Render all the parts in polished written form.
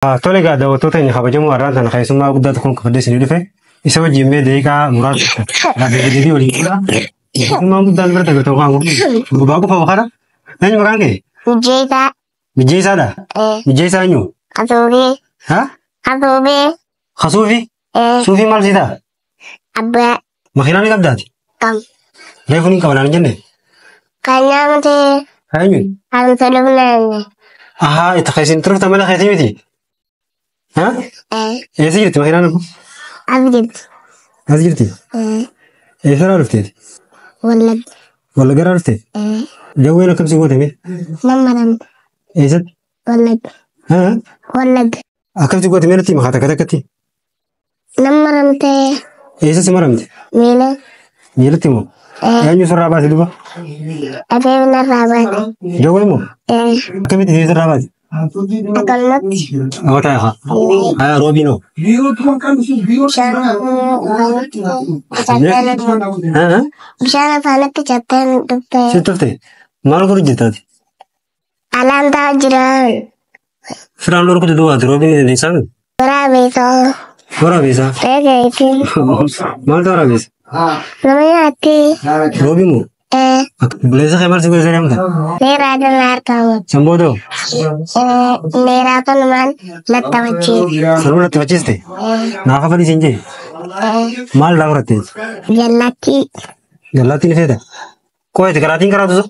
Tole egaa daawwattoota keenya kabajamoo har'aan tana keessummaa guddaa tokkoon qabadhee isinii dhufe isa wajjin mee daqiiqaa muraasa deebii waliin godha. Keessummaan guddaan bira taphatu kan gurbaa qofa kana eenyu maqaan kee? Mijeessaa. Mijeessaadha? Mijeessaa eenyu? Kasuufii. Ha? Kasuufii. Kasuufii? Suufii maal sii ta'a? Abbaa. Makiinaa ni qabdaati? Qab. Reefu ni qaba naan hin jenne? Kan nyaamte. Eenyu? Kan tolufnaan. Ahaa itti keessin turufta mala keessi miti? Ha? Eessa jirti makiinaan kun? As jirti. As jirti? Eessarraa dhufteeti? Wallagga. Wallaggarraa dhufte? Jawween akkam si goote mee? Nama lamte. Eessatti? Wallagga. Ha? Wallagga. Akkam si goote mee natti hima takka takkatti? Nama lamte. Eessa si maramte? Miila. Miilatti moo? Eenyu sirraa baase duba? Atee narraa baate. Jawwee moo? Akkamitti si sirraa baase? Akkanumatti. Awwataa haa. Haa roobiin hoo? Bishaan Haa? afaanatti cabteen dhuftee. Si tufte? Maal godhu jirtaati? Alaan ta'aa jiran. Firaan lorkutu duwwaati roobiin isaa miti? Waraabeessaa. Waraabeessaa? Eegeetiin. Maaltu waraabeessa? Nama nyaatti. Roobii moo? Obboleessa kee maal si godhe jedhamta? Leeraa dhala harkaa. Sanboodoo? Leeraa kanumaan lattafachiise. Sanuu lattafachiiste? Naaf hafanii siin jee? Maal irraa fudhatte? Jallattii. Jallattiin feeta? Qo'eeti karaatiin karaatu sun?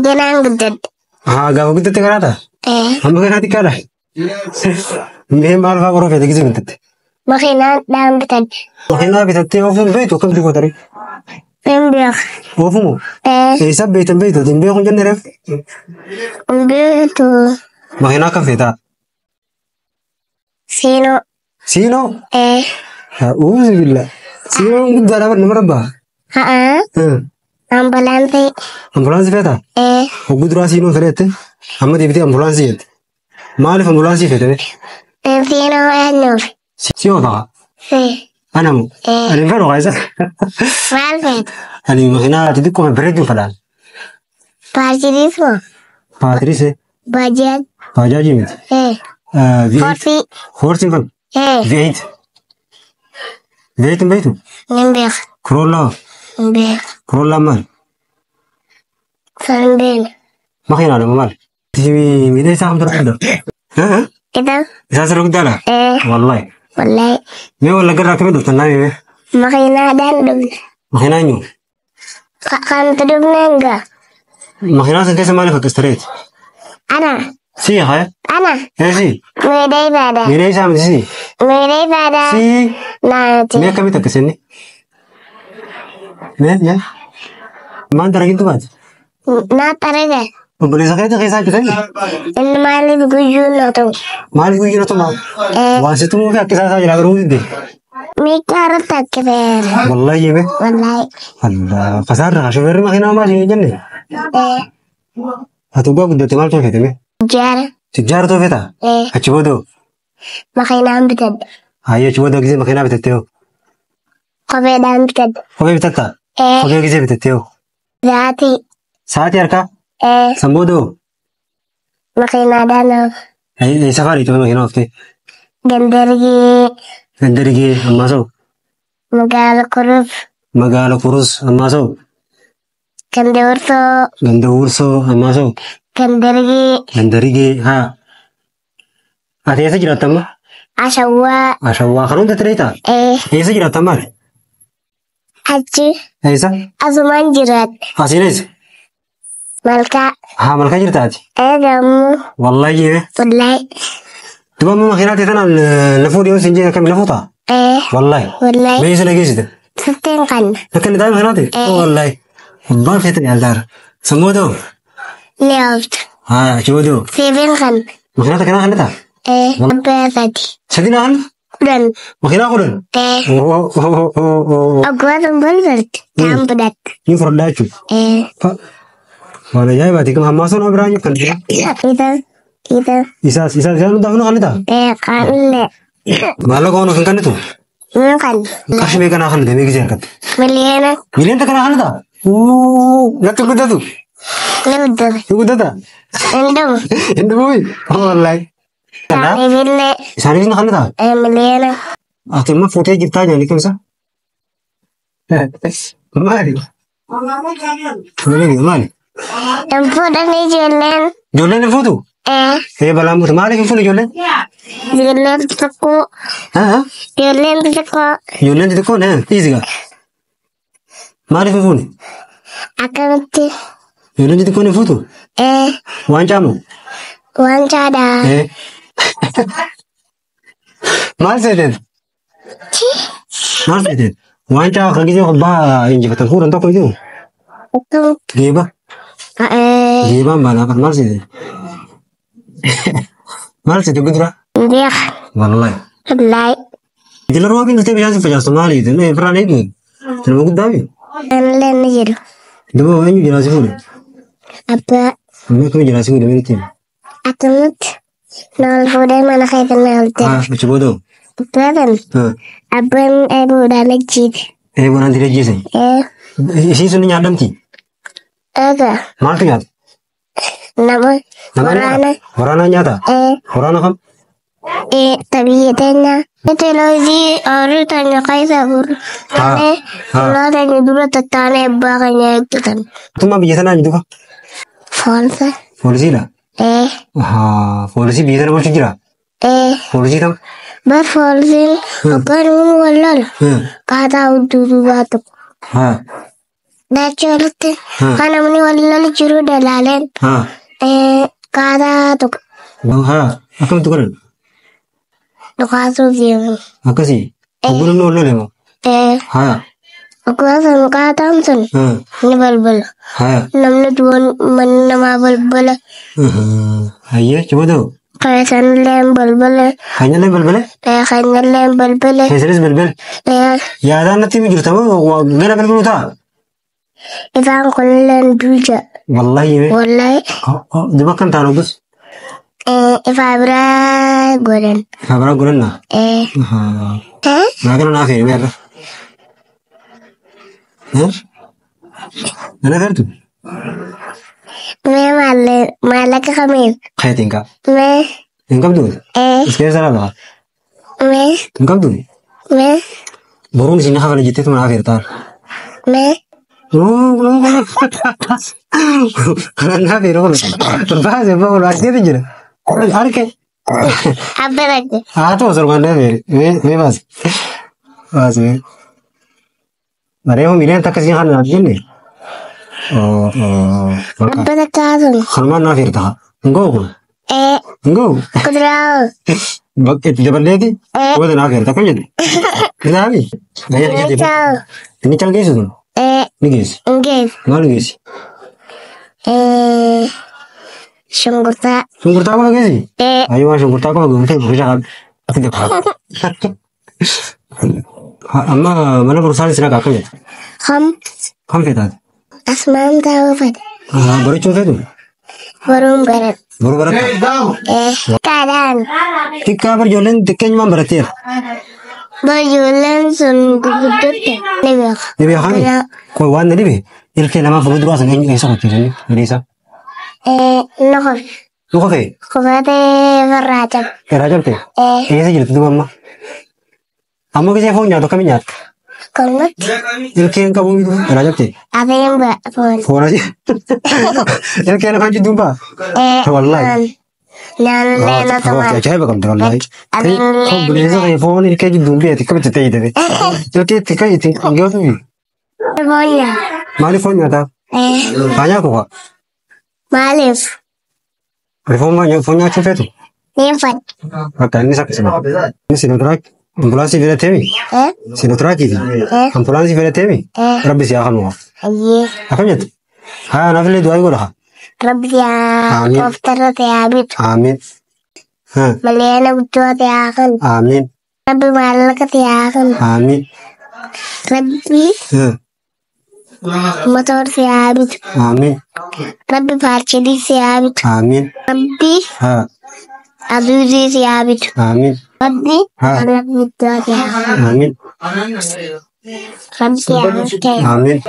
Jalaan guddadhe. Haa gaafa guddatte karaata? Amma kanaa xiqqaadha? Mee maal fa'aa qoroo feete gisee bitatte? Makiinaa dhaan bitadhe. Makiinaa bitattee oofuun beektu akkamti gootare? Hin beeku. Oofumoo? Eessa beektan beektu? Hin beeku hin jenne reef? Hin beektu. Makiinaa akkam feetaa? Siinoo. Siinoo? Uuzi billa. Siinoon guddaadha bar nama rabbaa. Haa. Ambulaansii. Ambulaansii feetaa? Hogguu duraa siinoo fedhette amma deebitee ambulaansii jette. Maaliif ambulaansii feete? Siinoo eenyuuf? Si oofaa? Si. Ana moo? Ani hin fedhu kaayisa. Maal feete? Ani makiinaa xixiqqoo bareedduu fedhaan. Paatiriis moo? Paatiriis. Bajaaj. Baajaajii miti. Foorsii. Foorsiin fedhu. V8. V8 hin beektu? Hin beeku. Corolla. Hin beeku. Corolla maal? San hin beekne. Makiinaadha moo maal? Miidhaa isaa hamtu guddaa. Isa. Isaa sirra guddaadha? Wallahi. Wallahi. Mee wallaggarraa akkamitti dhuftan naa mee? Makiinaadhaan dhufne. Makiinaa eenyu? Kan dhufneen gaa. Makiinaa san keessa maaliif akkas tareeti? Ana. Si haa? Ana. Ee si? Meedhaa ifaadha. Miidhaa isaa miti si? Meedhaa ifaadha. Si? Naati. Mee akkamitti akkas inni? Mee mee? Maan daragintu baate? Naa xaraga. Obboleessa keetii keessaa jirtani? Inni maaliif guyyuu na ta'u? Maaliif guyyuu na tumaa? Waan si tumuu fi akka isaa isaa jira garuu dide. Miiccaa irratti akkiseera. Wallahi yeme. Wallahi. Allah kasaarra shofeerri makiinaa maal hin jenne? Ati dhugaa guddatte maal too feete mee? Tijjaara. Tijjaara too feeta? Achi booda Makiinaan bitadhe. Hayyee achi booda gisee makiinaa bitattee hoo? Kopheedhaan bitadhe. Kophee bitatta? Kophee gisee bitattee hoo? Sa'aatii. Sa'aatii harkaa? San booda hoo? Makiinaadhaan oofa. Eessa fa'aa dhiitoo makiinaa ooftee? Gandargee. Gandargee ammaa sa'u? Magaala Kurus. Magaala Kurus ammaa sa'u? Ganda Wursoo. Ganda Wursoo ammaa sa'u? Gandargee. Gandargee haa. Ati eessa jiraatta amma? Ashawwaa. Ashawwaa kan hunda tireetaa? Eessa jiraatta amma? Achi. Eessa? Asumaan jiraadha. Asiin eessa? Malkaa. Haa malkaa jirta ati? Gammuu. Wallahi jee. Wallahi. Duba amma makiinaa ta'e tanaan lafuu dhiyoo siin jee akkami lafuu ta'a? Wallahi. Wallahi. Mee eessa na geessite? Sitteen kanna. Akka inni taa'e makiinaa ta'e? Wallahi. Abbaan feete yaaldaara. Sammuu ta'u? Ni ooftu. Haa achi booda hoo? Siifin kanna. Makiinaa takka naa kanna ta'a? Abbaa sadi. Sadi naa kanna? 10. Makiinaa 10? Oggaa sun balbalti. Taan fudhatta. Ni fudhadhaa jechuudha. Waan ajaa'ibaati. Ammaa sun biraan jiru kan jira. Isa. Isa. Isaas isaas isaan hundaaf nu kannita? Kaanillee. Maallaqa waan of hin kannitu? Nu kanna. Qarshii meeqa naa kannite mee gisee harkatti? Miliyoona. Miliyoona takka naa kannita? Natti guddatu. Ni guddata. Ni guddata? Hin dhumu. Hin dhumuu? Wallaahi. Isaaniifillee. Isaaniif ni kannitaa? Miliyoona. Ati amma fuutee jirtaa jedhanii kimsa? Maali? Maali? Hin fuudhan ijoolleen. Ijoolleen hin fuutu? Ee. Ee balaan buutu. Maaliif hin fuune ijoolleen? Ijoolleen xixiqqoo. Haa? Ijoolleen xixiqqoo. Ijoolleen xixiqqoon dhiisi gaa. Maaliif hin fuune? Akkamitti? Ijoolleen xixiqqoon hin fuutu? Ee. Waan caamu? Wancaadha. Ee. Maal seeteen? Maal seeteen? Waancaa kan gisee kubbaa injifatan fuudhan tokko jiru. Akkamitti? Geeba. Ee. Geebaan baanaa kan maal seeteen? Maal seete gudura? Beek. Wallahi. Wallaahi. Jila roobiin dhufee bishaan si facaastu maali? Firaan eegnu. Nama guddaa mi? Anillee ni jiru. Nama eenyu jalaa si fuudhe? Abbaa. Amma akkami jalaa si fuudhe miti? Akkamitti? Na ol fuudhee mana keessa na olte. Haa achi booda. Abbaan. Haa. Abbaan eebuudhaan ajjiite. Eebuudhaan diree ajjeese. Ee. Isiin sun ni nyaadhamti? Egaa. Maaltu nyaata? Nama. Nama Waraana. Waraana nyaata? Ee. Waraana kam? Ee. Biyya teenya. Teloozii ooyiruu teenya keessa gurra. Haa. Ulaa teenya dura tattaanee abbaa keenya eeggatan. Mootummaa biyya sanaa eenyu duuba? Foolisa. Poolisiidha? Ee. Haa. Poolisii biyya sana bulchu jira? Ee. Poolisii kam? Bar foolisiin hoggaan uumu wal lola. Qaataa hudduu duubaa tokko. Haa. Dachee walitti kan namni wal lola jiru dalaaleen. Haa. Qaataa tokko. Haa. Akkamitti godhan? Dhukaasuuf deeman. Akkasii. Hogguu namni wal lole moo? Ee. Haa. Hoggaa sun qaataan sun Haa. ni balbala. Haa. Namni du'an manni namaa balbala. Hayyee achi booda hoo? Keessanillee balbala. Keenyallee balbale? Keenyallee balbala. Keessanis balbale? Ee. Yaadaan natti himi jirta moo gara balbaluu ta'a? Ifaan kunillee duuja. Wallahi hime. Wallahi. Duba akkam ta'an hoggus? Ifaa biraa godhan. Ifaa biraa godhanna? Ee. Naa kana naa feene meerra. Nana feertu? Mee maallaqa kamiin? Keetiin qaba. Mee. Hin qabdu? Ee. Is keessa laala. Mee. Hin qabdu? Mee. Boruun isin hafala jetteetu naa feertaan. Mee. Kanaan naa feeru kun. Baasee bahu argeetu jira. Arge. Abba dhaqe. Haa ta'u sormaan naa feere. Mee baase. Baase mee. Bareefu miileen takka siin kan naaf jenne. Abba takkaa sun. Kanumaan naa feerta. Hin ga'u kun. Ee. Hin ga'u. Kuduraa. Bakka itti daballeeti. Ee. Booda naa feerta akkam jedhu. Kitaabni. Dinnichaa. Dinnicha geessu sun. Ee. Ni geessi. Hin geessu. Maal geessi? Ee. Shunkurtaa. Shunkurtaa qofa geessi? Ee. Ayyuu waan shunkurtaa qofa guutuu bishaan qaba. Amma mana barumsaa si dhaqa akkam jedhu. Kam. Kam feetaati? Asumaan taa'uu fedha. Barachuun feetu? Boruun baradha. Boru baratta? Ee. Xiqqaadhaan. Xiqqaa bar ijoolleen xiqqeenyumaan baratteera. Bar ijoolleen sun gurguddotte ni beeka. Ni beekami? Qoy waan na dhibe ilkee lamaan fuulduraa sana eenyu eessa qochiisanii hiriisa? Ee. Nu qofe. Nu qofe? Qofatee irraa cabe. Irraa cabte? Ee. Eessa jirti duuba amma? Amma gisee foon nyaatu akkamiin nyaatta? Akkamitti? Ilkeen qabu irraa cabte? Afeen ba'a foon. Foon asii. Ilkeen afaan jidduun ba'a? Ee. Wallaahi. Naannoo na tumaa. Ajaa'iba qabdi wallaahi. Afeen Bineensa kee foon ilkee jidduun beeti akkamitti ta'e ta'e. Ilkee itti kan itti hin geessu. Foon nyaata. Maaliif foon nyaataa? Ee. Haa nyaatu kaa? Maaliif? Foon nyaachuu feetu? Niin fadha. Bakka innis akkasuma. Inni sinotiraak ambulaansii filateemi? Ee. Sinotiraakii fi Ee. ambulaansii filateemi? Ee. Rabbi si haa kennu. Ayyee. Akkam jettu? Haa naaf illee du'aa godha. Rabbi yaa Amiin. gooftarra ta'aa bitu. Amiin. Haa. Maleena guddoo ta'aa kennu. Amiin. Rabbi maallaqa ta'aa kennu. Amiin. Rabbi Haa. motor ta'aa bitu. Amiin. Rabbi faarchilii ta'aa bitu. Amiin. Rabbi Haa. aduuzii ta'aa bitu. Amiin. Rabbi Haa. maallaqa guddoo ta'aa kennu. Amiin. Rabbi yaa kennu. Amiin.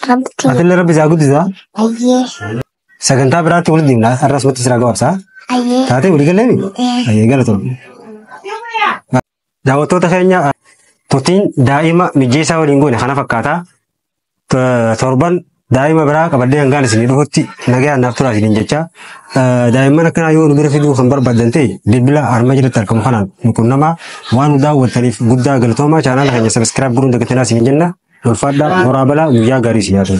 Rabbi Atillee rabbi isaa guddisaa. ayyee. Sagantaa biraatti walitti deemna. Har'as matti siraa gabaabsaa. Ayyee. Taatee walii galleemi? Ayyee galatoom. Daawwattoota keenya turtiin daa'ima mijeessaa waliin goone kana fakkaata. Torban daa'ima biraa qabadhee hangaan isinii dhufutti nagayaan naaf turaa isiniin jecha. Daa'imman akkanaa yoo nu bira fiduu kan barbaadan ta'e bilbila arma jalatti argamu kanaan nu qunnamaa waan nu daawwattaniif guddaa galatoomaa chaanaala keenya sabiskiraayib godhuun dagatinaa isiniin jenna. Ulfaadhaa horaa balaa guyyaa gaarii isin haa ta'u.